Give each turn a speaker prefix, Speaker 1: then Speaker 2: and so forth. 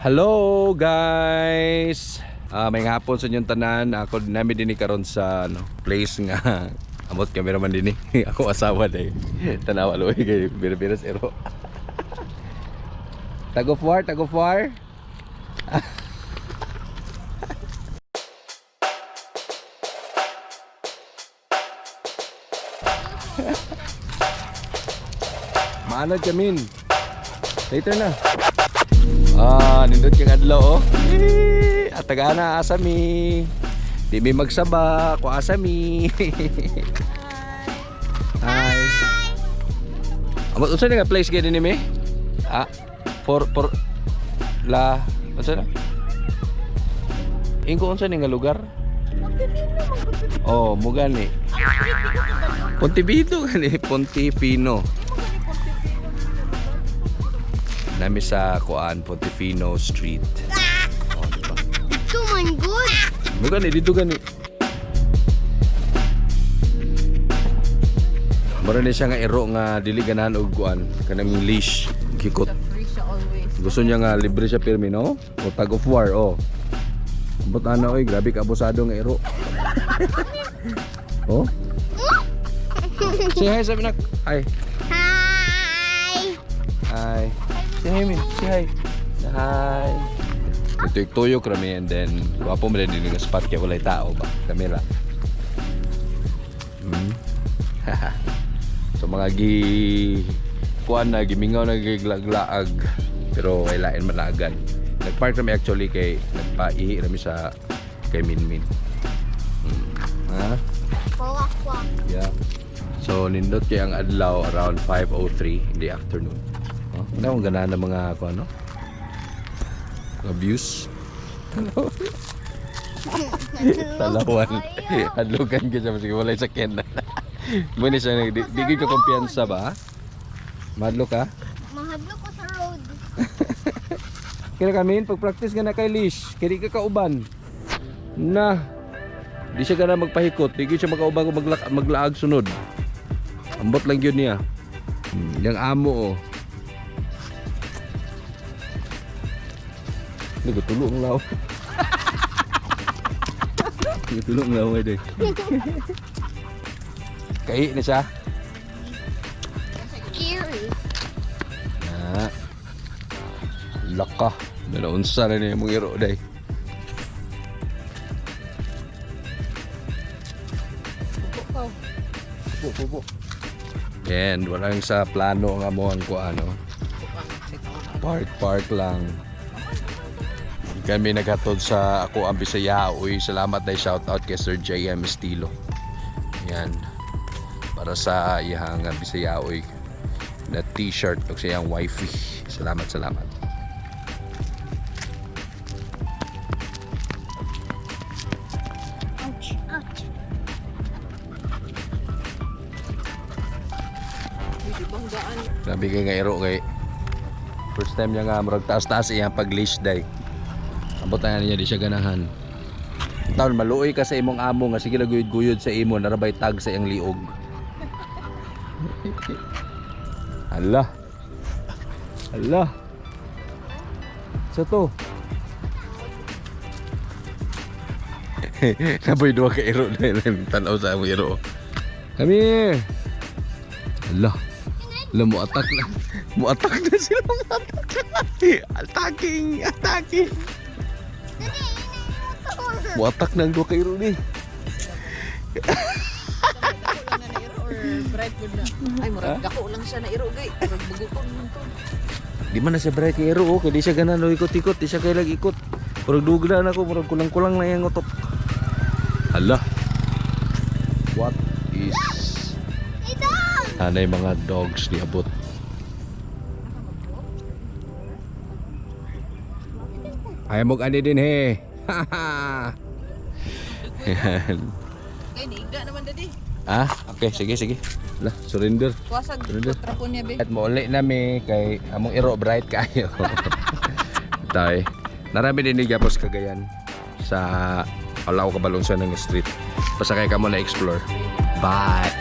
Speaker 1: Hello guys. Ah, may hapon sa inyong tanan. Ako nami dinhi karon sa ano, place nga amot cameraman dinhi. Ako asawa day. Tanawa luoy kay bira-bira sa ero. Tag of war, tag of war. Maanod kamin. Later na. Ah, nindot kang adlaw oh. Eh, atagana asa mi. Di mi magsaba, ko asa mi. Hi. Amot unsa ni nga place gyud ni mi? Ah, for la unsa na? Ingko unsa ni nga lugar? Oh, mo gani. Pontevido gani, Pontefino. Nami sa kuan Pontefino Street. Oh, di ba?
Speaker 2: Dito man good.
Speaker 1: Mo gani dito gani. Mura ni siya nga iro nga dili ganahan og kuan kanang leash gikot.
Speaker 3: Free siya always.
Speaker 1: Gusto niya nga libre siya pirmi no? O tag of war oh. Ambot ana oy, grabe ka abusado nga iro. Oh. Say hi sabi nak. Hi.
Speaker 2: Hi.
Speaker 1: Hi. Say hi min. Say hi. Hi. Nagtuyok-tuyok rami and then gwapo man din nga spot kay walay tao ba. Kamera. So mga gi kuan na gimingaw na giglaglaag pero way lain man agad. Nagpark rami actually kay nagpaihi rami sa kay Minmin. Ha?
Speaker 2: Pawak-wak.
Speaker 1: Yeah. So nindot kay ang adlaw around 5:03 in the afternoon. Oh, wala akong ganahan ng mga kung ano. Mga views. Talawan. Adlukan ka siya masige walay sakyan na. Muna siya di ka kumpiyansa ba? Madlo ka?
Speaker 2: Mahadlok ko sa road.
Speaker 1: Kira kami pag-practice ka na kay leash, kaya di ka kauban. Na. Di siya gana magpahikot, di gyud siya makauban kung maglaag sunod. Ambot lang yun niya. Yang amo oh. Nagatulo ang law. Nagatulo ang law ay. Kai na siya.
Speaker 2: Scary.
Speaker 1: Na. Laka. Nalaunsa na niya mong iro day. Pupo, pupo. And walang sa plano ang amo ang kuano. Park, park lang. Kami naghatod sa ako ang Bisaya. Uy, salamat dahil shout out kay Sir JM Estilo. Yan. Para sa iyang Bisaya uy na t-shirt ug sa iyang wifey. Salamat, salamat.
Speaker 2: Ouch. Ouch.
Speaker 3: Pwede bang daan?
Speaker 1: Grabe kay nga iro kay first time niya nga murag taas-taas iyang pag-leash day. Ambot na niya di siya ganahan. Taon maluoy ka sa imong amo nga sige guyod-guyod sa imo narabay tag sa iyang liog. Hala. Hala. Sa to. Naboy duha ka iro na tanaw sa among iro. Come here. Hala. Hala, mo attack na. Mo attack na sila. Mo attack na. Attacking! Attacking!
Speaker 2: Dali, ina
Speaker 1: Mo attack na ang duha ka iro ni.
Speaker 3: Dako lang na nairo or bright good na? Ay, murag dako lang siya na iro gay. Murag buguton man to.
Speaker 1: Di man na siya bright kay iro. Oh. Kaya di siya ganan. Oh, ikot-ikot. Di siya kailag ikot. Murag dugla na ako. Murag kulang-kulang na yung utok. Hala. What is...
Speaker 2: Ito!
Speaker 1: Hanay mga dogs ni abot. Ay mo ani din he. Yan.
Speaker 3: Kay niiga naman dadi.
Speaker 1: Ah, okay, sige sige. Lah, surrender.
Speaker 3: Kuwasag
Speaker 1: Surrender.
Speaker 3: kontra niya be.
Speaker 1: At mauli nami kay among iro bright kayo. Tay. Narami din ni Gapos Cagayan sa Alaw Kabalongsan ng street. Pasakay ka mo na explore. Bye.